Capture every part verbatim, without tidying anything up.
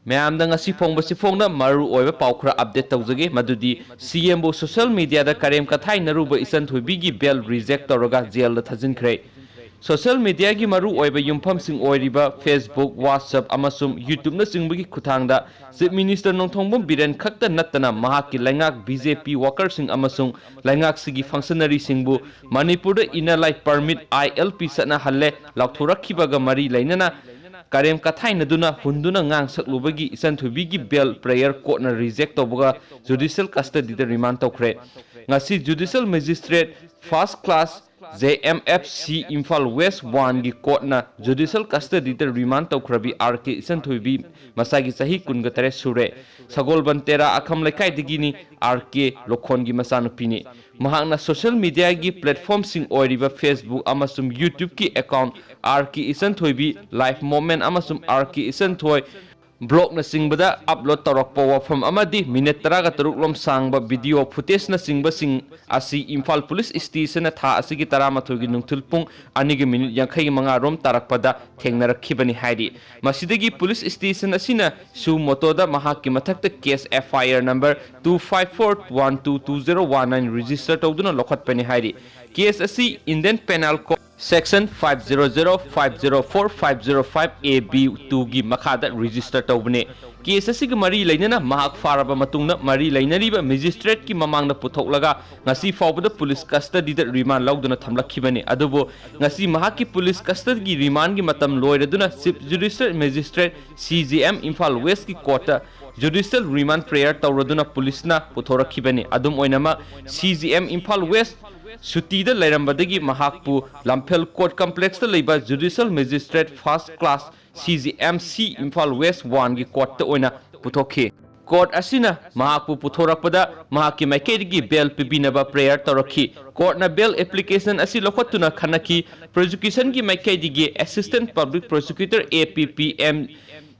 ꯃꯌꯥꯝꯗ ꯉꯁꯤ ꯐꯣꯡꯕꯁꯤ ꯐꯣꯡꯅ ꯃꯔꯨ ꯑꯣꯏꯕ ꯄꯥꯎ ꯈꯔ ꯑꯞꯗꯦꯠ ꯇꯧꯖꯒꯦ꯫ ꯃꯗꯨꯗꯤ ꯁꯤ ꯑꯦꯝꯕꯨ ꯁꯣꯁꯤꯌꯦꯜ ꯃꯤꯗꯤꯌꯥꯗ ꯀꯔꯦꯝ ꯀꯊꯥꯏꯅꯔꯨꯕ ꯏꯆꯟ ꯊꯣꯏꯕꯤꯒꯤ ꯕꯦꯜ ꯔꯤꯖꯦꯛ ꯇꯧꯔꯒ ꯖꯦꯜꯗ ꯊꯥꯖꯤꯟꯈ꯭ꯔꯦ꯫ ꯁꯣꯁꯤꯌꯦꯜ ꯃꯤꯗꯤꯌꯥꯒꯤ ꯃꯔꯨ ꯑꯣꯏꯕ ꯌꯨꯝꯐꯝꯁꯤꯡ ꯑꯣꯏꯔꯤꯕ Facebook, WhatsApp ꯑꯃꯁꯨꯡ YouTubeꯅꯆꯤꯡꯕꯒꯤ ꯈꯨꯠꯊꯥꯡꯗ ꯆꯤꯐ ꯃꯤꯅꯤꯁꯇꯔ ꯅꯣꯡꯊꯣꯝꯕꯝ ꯕꯤꯔꯦꯟ ꯈꯛꯇ ꯅꯠꯇꯅ ꯃꯍꯥꯛꯀꯤ ꯂꯩꯉꯥꯛ ꯕꯤ ꯖꯦ ꯄꯤ ꯋꯥꯀꯔꯁꯤꯡ ꯑꯃꯁꯨꯡ ꯂꯩꯉꯥꯛꯁꯤꯒꯤ ꯐꯪꯁꯅꯔꯤꯁꯤꯡꯕꯨ ꯃꯅꯤꯄꯨꯔꯗ ꯏꯟꯅꯔ ꯂꯥꯏꯟ ꯄꯔꯃꯤꯠ, ꯑꯥꯏ ꯑꯦꯜ ꯄꯤ, ꯆꯠꯅꯍꯜꯂꯦ ꯂꯥꯎꯊꯣꯔꯛꯈꯤꯕꯒ ꯃꯔꯤ ꯂꯩꯅꯅ ꯀꯔꯦꯝ ꯀꯊꯥꯏꯅꯗꯨꯅ ꯍꯨꯟꯗꯨꯅ ꯉꯥꯡ ꯁꯛꯂꯨꯕꯒꯤ ꯏꯆꯟ ꯊꯣꯏꯕꯤꯒꯤ ꯕꯦꯜ ꯄ꯭ꯔꯦꯌꯔ ꯀꯣꯔꯠꯅ ꯔꯤꯖꯦꯛ ꯇꯧꯕꯒ ꯖꯨꯗꯤꯁꯤꯌꯦꯜ ꯀꯁꯇꯗꯤꯗ ꯔꯤꯃꯥꯟ ꯇꯧꯈ꯭ꯔꯦ꯫ ꯉꯁꯤ judicial magistrate first class, J M F C, Imphal west ꯋꯥꯟꯒꯤ ꯀꯣꯔꯠꯅ ꯖꯨꯗꯤꯁꯤꯌꯦꯜ ꯀꯁꯇꯗꯤꯗ ꯔꯤꯃꯥꯟ ꯇꯧꯈ꯭ꯔꯕꯤ ꯑꯥꯔ ꯀꯦ ꯏꯆꯟ ꯊꯣꯏꯕꯤ, ꯃꯁꯥꯒꯤ ꯆꯍꯤ ꯀꯨꯟꯒ ꯇꯔꯦꯠ ꯁꯨꯔꯦ, ꯁꯒꯣꯜꯕꯟ ꯇꯦꯔꯥ ꯑꯈꯝ ꯂꯩꯀꯥꯏꯗꯒꯤꯅꯤ, ꯑꯥꯔ ꯀꯦ ꯂꯣꯈꯣꯟꯒꯤ ꯃꯆꯥꯅꯨꯄꯤꯅꯤ꯫ ꯃꯍꯥꯛꯅ ꯁꯣꯁꯤꯌꯦꯜ ꯃꯤꯗꯤꯌꯥꯒꯤ ꯄ꯭ꯂꯦꯠꯐꯣꯔꯝꯁꯤꯡ ꯑꯣꯏꯔꯤꯕ Facebook ꯑꯃꯁꯨꯡ YouTubeꯀꯤ ꯑꯦꯀꯥꯎꯟ ꯑꯥꯔ ꯀꯦ ꯏꯆꯟ ꯊꯣꯏꯕꯤ ꯂꯥꯏꯐ ꯃꯣꯃꯦꯟ ꯑꯃꯁꯨꯡ ꯑꯥꯔ ꯀꯦ ꯏꯆꯟ ꯊꯣꯏ ꯕ꯭ꯂꯣꯒꯅꯆꯤꯡꯕꯗ ꯑꯞꯂꯣꯗ ꯇꯧꯔꯛꯄ ꯋꯥꯐꯝ ꯑꯃꯗꯤ ꯃꯤꯅꯤꯠ ꯇꯔꯥꯒ ꯇꯔꯨꯛ ꯂꯣꯝ ꯁꯥꯡꯕ ꯚꯤꯗꯤꯑꯣ ꯐꯨꯇꯦꯖꯅꯆꯤꯡꯕꯁꯤꯡ ꯑꯁꯤ ꯏꯝꯐꯥꯜ ꯄꯨꯂꯤꯁ ꯁ꯭ꯇꯦꯁꯟꯅ ꯊꯥ ꯑꯁꯤꯒꯤ ꯇꯔꯥꯃꯥꯊꯣꯏꯒꯤ ꯅꯨꯡꯊꯤꯜ ꯄꯨꯡ ꯑꯅꯤꯒ ꯃꯤꯅꯤꯠ ꯌꯥꯡꯈꯩ ꯃꯉꯥ ꯔꯣꯝ ꯇꯥꯔꯛꯄꯗ ꯊꯦꯡꯅꯔꯛꯈꯤꯕꯅꯤ ꯍꯥꯏꯔꯤ꯫ ꯃꯁꯤꯗꯒꯤ ꯄꯨꯂꯤꯁ ꯁ꯭ꯇꯦꯁꯟ ꯑꯁꯤꯅ suo motoꯗ ꯃꯍꯥꯛꯀꯤ ꯃꯊꯛꯇ case, F I R number two five four one two two zero one nine register ꯇꯧꯗꯨꯅ ꯂꯧꯈꯠꯄꯅꯤ ꯍꯥꯏꯔꯤ꯫ ꯀꯦꯁ ꯑꯁꯤ Indian Penal Code section five zero zero, five zero four, five zero five A B two ꯒꯤ ꯃꯈꯥꯗ register ꯇꯧꯕꯅꯤ꯫ Case ꯑꯁꯤꯒ ꯃꯔꯤ ꯂꯩꯅꯅ ꯃꯍꯥꯛ ꯐꯥꯔꯕ ꯃꯇꯨꯡꯗ ꯃꯔꯤ ꯂꯩꯅꯔꯤꯕ ꯃꯦꯖꯤꯁꯇ꯭ꯔꯦꯠꯀꯤ ꯃꯃꯥꯡꯗ ꯄꯨꯊꯣꯛꯂꯒ ꯉꯁꯤ ꯐꯥꯎꯕꯗ ꯄꯨꯂꯤꯁ ꯀꯁꯇꯗꯤꯗ ꯔꯤꯃꯥꯟ ꯂꯧꯗꯨꯅ ꯊꯝꯂꯛꯈꯤꯕꯅꯤ꯫ ꯑꯗꯨꯕꯨ ꯉꯁꯤ ꯃꯍꯥꯛꯀꯤ ꯄꯨꯂꯤꯁ ꯀꯁꯇꯗꯤꯒꯤ ꯔꯤꯃꯥꯟꯒꯤ ꯃꯇꯝ ꯂꯣꯏꯔꯗꯨꯅ chief judicial magistrate, C J M, Imphal ꯋꯦꯁꯀꯤ ꯀꯣꯔꯠꯇ ꯖꯨꯗꯤꯁꯤꯌꯦꯜ ꯔꯤꯃꯥꯟ ꯄ꯭ꯔꯦꯌꯔ ꯇꯧꯔꯗꯨꯅ ꯄꯨꯂꯤꯁꯅ ꯄꯨꯊꯣꯔꯛꯈꯤꯕꯅꯤ꯫ ꯑꯗꯨꯝ ꯑꯣꯏꯅꯃꯛ, C J M Imphal west ꯁꯨꯇꯤꯗ ꯂꯩꯔꯝꯕꯗꯒꯤ ꯃꯍꯥꯛꯄꯨ ꯂꯝꯐꯦꯜ ꯀꯣꯔꯠ ꯀꯝꯄ꯭ꯂꯦꯛꯁꯇ ꯂꯩꯕ judicial magistrate first class, C J M C, Imphal west ꯋꯥꯟꯒꯤ ꯀꯣꯔꯠꯇ ꯑꯣꯏꯅ ꯄꯨꯊꯣꯛꯈꯤ꯫ ꯀꯣꯔꯠ ꯑꯁꯤꯅ ꯃꯍꯥꯛꯄꯨ ꯄꯨꯊꯣꯔꯛꯄꯗ ꯃꯍꯥꯛꯀꯤ ꯃꯥꯏꯀꯩꯗꯒꯤ ꯕꯦꯜ ꯄꯤꯕꯤꯅꯕ ꯄ꯭ꯔꯦꯌꯔ ꯇꯧꯔꯛꯈꯤ꯫ ꯀꯣꯔꯠꯅ ꯕꯦꯜ ꯑꯦꯄ꯭ꯂꯤꯀꯦꯁꯟ ꯑꯁꯤ ꯂꯧꯈꯠꯇꯨꯅ ꯈꯟꯅꯈꯤ꯫ ꯄ꯭ꯔꯣꯁꯤꯀ꯭ꯌꯨꯁꯟꯒꯤ ꯃꯥꯏꯀꯩꯗꯒꯤ assistant public prosecutor, A P P M,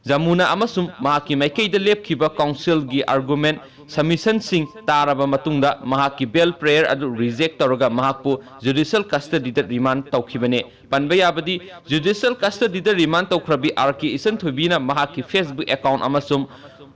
ꯖꯃꯨꯅ ꯑꯃꯁꯨꯡ ꯃꯍꯥꯛꯀꯤ ꯃꯥꯏꯀꯩꯗ ꯂꯦꯞꯈꯤꯕ counsel ꯒꯤ argument, submission ꯁꯤꯡ ꯇꯥꯔꯕ ꯃꯇꯨꯡꯗ ꯃꯍꯥꯛꯀꯤ bail prayer ꯑꯗꯨ reject ꯇꯧꯔꯒ ꯃꯍꯥꯛꯄꯨ judicial custody ꯗ remand ꯇꯧꯈꯤꯕꯅꯤ꯫ ꯄꯟꯕ ꯌꯥꯕꯗꯤ, judicial custody ꯗ remand ꯇꯧꯈ꯭ꯔꯕꯤ ꯑꯥꯔ ꯀꯦ ꯏꯆꯟꯊꯣꯏꯕꯤꯅ ꯃꯍꯥꯛꯀꯤ Facebook account ꯑꯃꯁꯨꯡ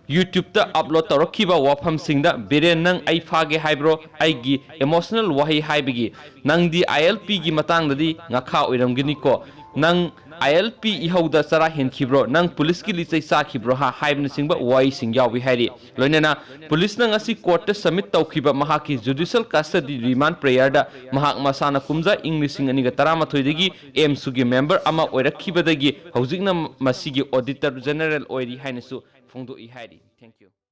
YouTube ꯇ upload ꯇꯧꯔꯛꯈꯤꯕ ꯋꯥꯐꯝꯁꯤꯡꯗ, "ꯕꯤꯔꯦꯟ, ꯅꯪ ꯑꯩ ꯐꯥꯒꯦ ꯍꯥꯏꯕ꯭ꯔꯣ?" ꯑꯩꯒꯤ emotional ꯋꯥꯍꯩ ꯍꯥꯏꯕꯒꯤ, "ꯅꯪꯗꯤ ꯑꯥꯏ ꯑꯦꯜ ꯄꯤ ꯒꯤ ꯃꯇꯥꯡꯗꯗꯤ ꯉꯥꯈꯥ ꯑꯣꯏꯔꯝꯒꯅꯤꯀꯣ? ꯅꯪ ꯑꯥꯏ ꯑꯦꯜ ꯄꯤ ꯏꯍꯧꯗ ꯆꯔꯥ ꯍꯦꯟꯈꯤꯕ꯭ꯔꯣ? ꯅꯪ ꯄꯨꯂꯤꯁꯀꯤ ꯂꯤꯆꯩ ꯆꯥꯈꯤꯕ꯭ꯔꯣ ꯍꯥ?" ꯍꯥꯏꯕꯅꯆꯤꯡꯕ ꯋꯥꯍꯩꯁꯤꯡ ꯌꯥꯎꯏ ꯍꯥꯏꯔꯤ꯫ ꯂꯣꯏꯅꯅ ꯄꯨꯂꯤꯁꯅ ꯉꯁꯤ court ꯇ submit ꯇꯧꯈꯤꯕ ꯃꯍꯥꯛꯀꯤ judicial custody remand prayer ꯗ ꯃꯍꯥꯛ ꯃꯁꯥꯅ ꯀꯨꯝꯖꯥ ꯏꯪ ꯂꯤꯁꯤꯡ ꯑꯅꯤꯒ ꯇꯔꯥꯃꯥꯊꯣꯏꯗꯒꯤ ꯑꯦꯝꯁꯨꯒꯤ member ꯑꯃ ꯑꯣꯏꯔꯛꯈꯤꯕꯗꯒꯤ ꯍꯧꯖꯤꯛꯅ ꯃꯁꯤꯒꯤ Auditor General ꯑꯣꯏꯔꯤ ꯍꯥꯏꯅꯁꯨ ꯐꯣꯡꯗꯣꯛꯏ ꯍꯥꯏꯔꯤ꯫ Thank you꯫